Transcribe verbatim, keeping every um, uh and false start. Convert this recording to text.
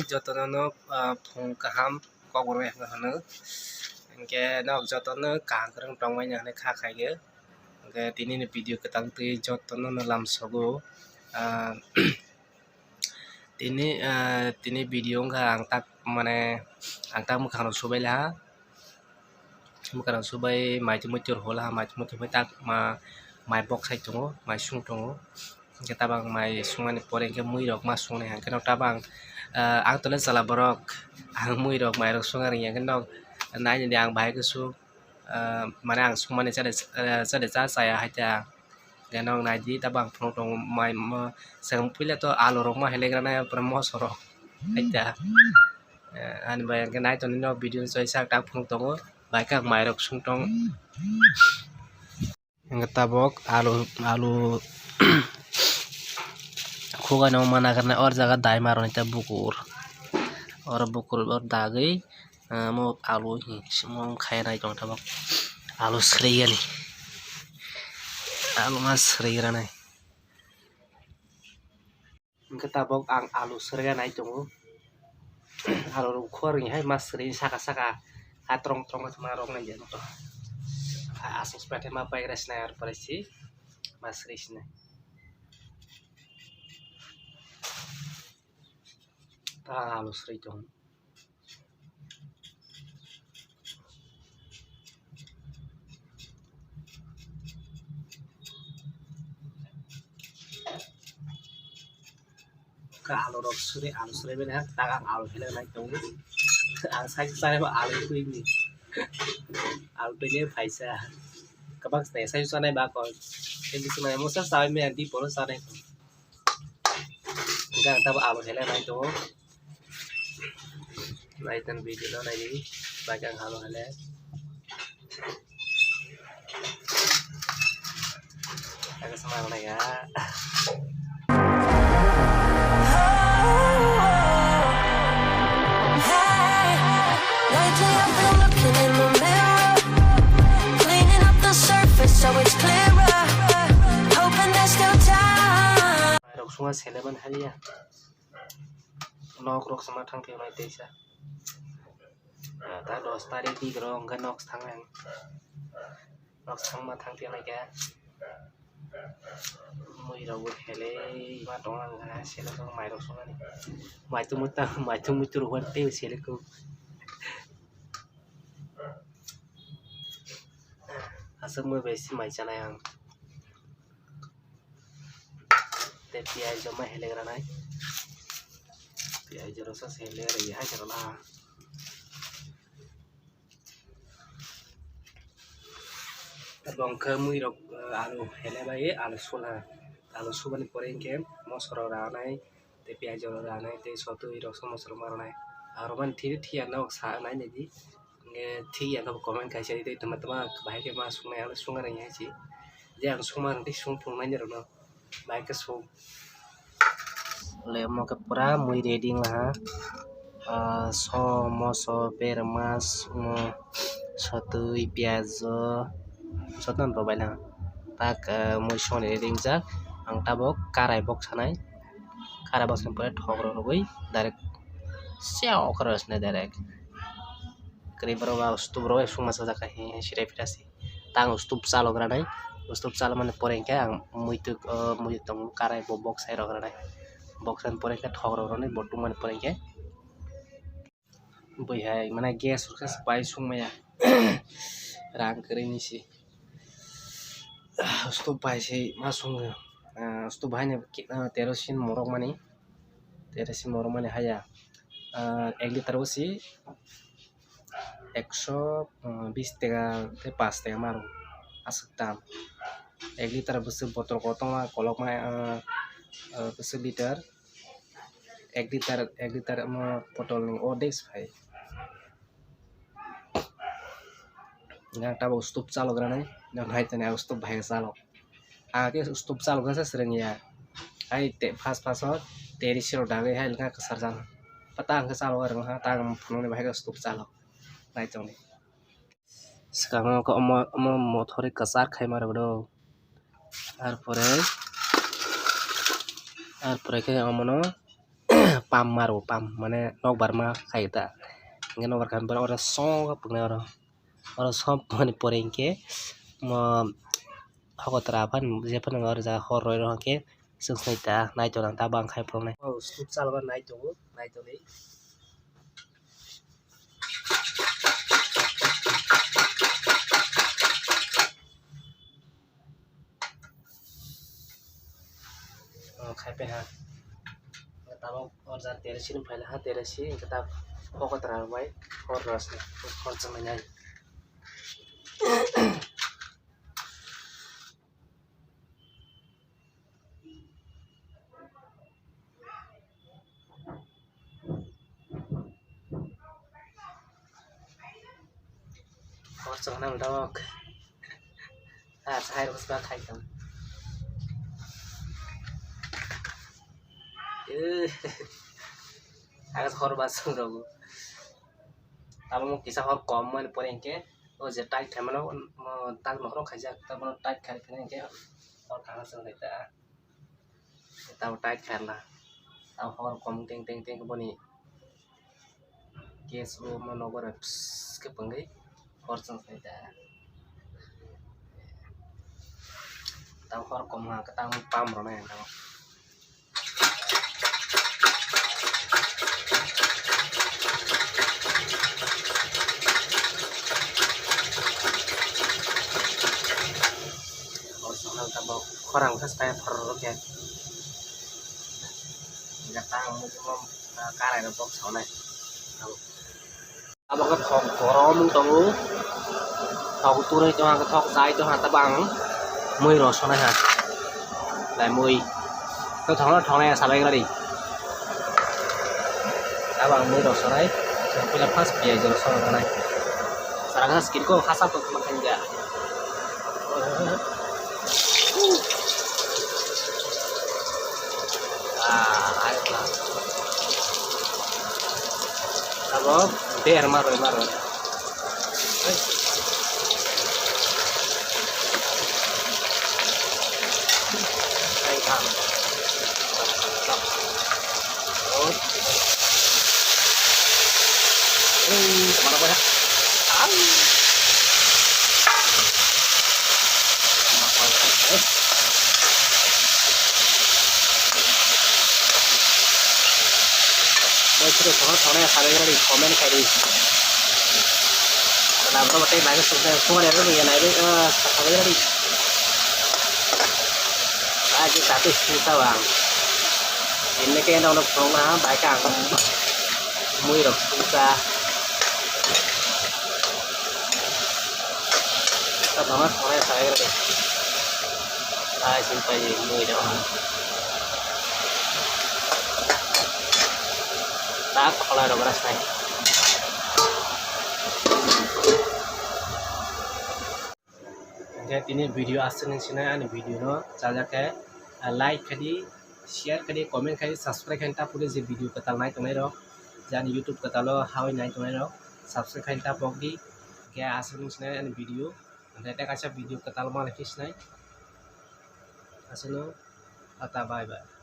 Jotono no, ah, phung kaham kok rwui hwnwi hwno. Hinkhe nok jotono kaham kwrwng tongmani hwnwi kha khaio. Hinkhe tini ni video kwtal twi jotono no lamsogo. Ah, tini, ah, tini video wngkha ang tak mane ang tak mwkhang rok subai laha. Mwkhang rok subai mai twi muitu rw hwla, mai twi muitu rw hwlai tak ma mai bok sai tongo, mai sung tongo. Hinkhe tabang mai sungmani pore hinkhe mui rok ma sungnai hinkhe no tabang, ah, ang tole chwla borok ang mui rok mai rok sung rwngya hinkhe no nainani ang bahai khe suk, ah, mane ang sungmani chade, ah, chade cha chaya haikhe ang. Hinkhe no naidi tabang phunuk tongo mai mo chwng puila to alu rok ma helegranai pore moso rok haikhe. Eh, ani bai hinkhe nai tongdi nok video ni choi sak tak phunuk tongo, bai khe ang mai rok sung tong. Hinkhe tabok alu, alu khugano mana karnai or jaga dai maroni tei bukur. Oro bukur or dagwi, ah, omo alu hi, omo khai nai tong tabok. Alu srigani. Alu ma srigra nai. Hinkhe tabok ang alu srega nai tongo. Alu rok khua rwngya hai ma sri saka saka ha trong trong ma rok nai jani to. Aswk spete ma pai gra sinai ar pore si ma sri sinai. Ta alu sri tongo. Kha alu rok suri, alu suri bini ha tak ang alu hile nai tongo. Ang sai sai ba alu twi ni. Alu twi ni phaisa. Kabak sai sai sanai ba ko. Tei bisi mai musa sai me di polo sanai ko. Hinkhe ang tabok alu helai nai tongo. Nai tong video no nai di. Bai khe ang alu helai. Ang sama alu nai ya. Lately I've been looking in the mirror, cleaning up the surface so it's clearer, hoping there's still time. Rok sunga seleman haliya. Nok rok sama thang thai nai teisa. Ah, ta dos tarik di gro hwnkhe nok thang ang. Nok thang ma thang thai nai khe. Mui rok bo helai ma tong ang ha sele tong mai rok songani. Mai tu muta, mai tu mutu rok tei sele ko. Aswk mui bai si mai chanai ang. Tei piyaj rok ma helegra nai. Piyaj rok sa se helegra ya hai chwla. Tabok khe mui rok, eh, alu hele bai alu sula. Alu subani pore hinkhe mosoro ranai. Tei piyaj rok ranai, tei sotwi rok, somosa rok ma rwnai. Aro mani thiri thwiya nok sa nai nai di. Hinkhe thwiya khe bo comment kaisa ri tongma tongma bahai khe ma sungnai, ano sungna rwngya hai se. Je ang sungma rwngtwi sung phunuknai ni rwno. Bahai khe sung. Le omo khe pura mui ready wngha. Ah, so, moso, berma, sumo, sotwi, piyaj, sotwi no rwbaina. Tak, ah, mui songni ready wngjak. Ang tabok karai bok sanai. Kara bwswng pore thok rw rwgwi direct seo khe rw sinai direct. Kwrwi borok ba stove rw sungma sajak kha hi hi sirai phira si. Ta ang stove chalok rwnai, stove chalok mani pore hinkhe ang muitwk, o muitwk tongo karai bo bok sai rok rwnai. Bok sai pore hinkhe thok rok rwnai bo tungmani pore hinkhe. Bui hai mane gas rok khe pai sung maya. Rang kwrwi ni se. Stove bai se ma sungo. Ah, stove bai ni, ah, terosin morok mani. Terosin morok mani haya. Ah, ek liter o se ekso, ah, bis tega tei pas tega maro. Aswk dam. Ek liter bwswk botol kotorma kolokma, ah, ah, bwswk liter. Ek liter, ek liter omo botol ni ordek se phai. Nang tabok stove chalok rwnai, nang hai tini ang stove bai chalok. Ang khe stove chalok khe swrwng ya. Hai te fast fast o teri sirok dagwi hai lwkha kwchar jana. Pata ang khe chalok rwng ha, ta ang phunukni bahai khe stove chalok. Nai tongdi. Swkango khe omo, omo mothori kwchar khaima rwgwdo. Arpore, arpore khe omono pump maro, pump mane nokbar ma khai ta. Hingke nokbar kha oro song pwngnai oro. Oro song pwngnai pore hingke mo hokotra phan je phano oro jaga hor roi rw hingke chwng sai ta naitok nang ta bang khai phrwngnai. O stuk chalba naitok naitok ni. O, khai pe ha. Tabok orja teresi ni phaila ha, teresi, hingke ta hokotra bai hor rw se, hor chwng nai. Hor chwng nang dok. Ah, chahai rok sba khai tong. Eh, aga hor ba chwng rogo. Tamo mo kisa hor kom mani pore hingke, o je tight khai mano, mo tak nokrok khaijak, tamo tight khai phine hingke hor kana chwng nai ta. Tamo tight kharla. Tamo hor kom teng teng teng boni. Gas o ma nogo rw pss khe pwngwi hor chwng sai da. Tamo hor kom ha kwtang pam rwnai ang tamo. Hor chwng nang tabok khorang khe sai phar khe. Hingke tang mujung karai rok bok sonai. Abo khe thok borom wng tongo. Thok turi tongha khe thok chai tongha tabang mui rw sonai ha. Lai mui. Khe thokno thoknai sabai gari. Tabang mui rw sonai. Puila first piyaj rw sonai. Sara khe skit ko hasa tok ma kanja. Ah, ayo lah. Abo, ber maro, maro. Ai. Ai, kam. Comment khai di. Nabro batai bai sukha sukha ya ya nai bai sukha ya di. Aji tapi sukha bang. Ini ke nong nong song na bai kang. Mui rok sukha. Kita banget sore saya di. Aji pai mui rok. Tak kalau ada beras naik. Hingke tini video aswk nung sinai ani video no chajak khe, ah, like khe di, share khe di, comment khe di, subscribe khe di, taphudu je video kwtal nai tongnai rok, je ani YouTube kwtal o hawi nai tongnai rok, subscribe khe di, tapok di. Hingke aswk nung sinai ani video, hingke tei kaisa video kwtal ma lai khe sinai. Aswk no, tata bye bye.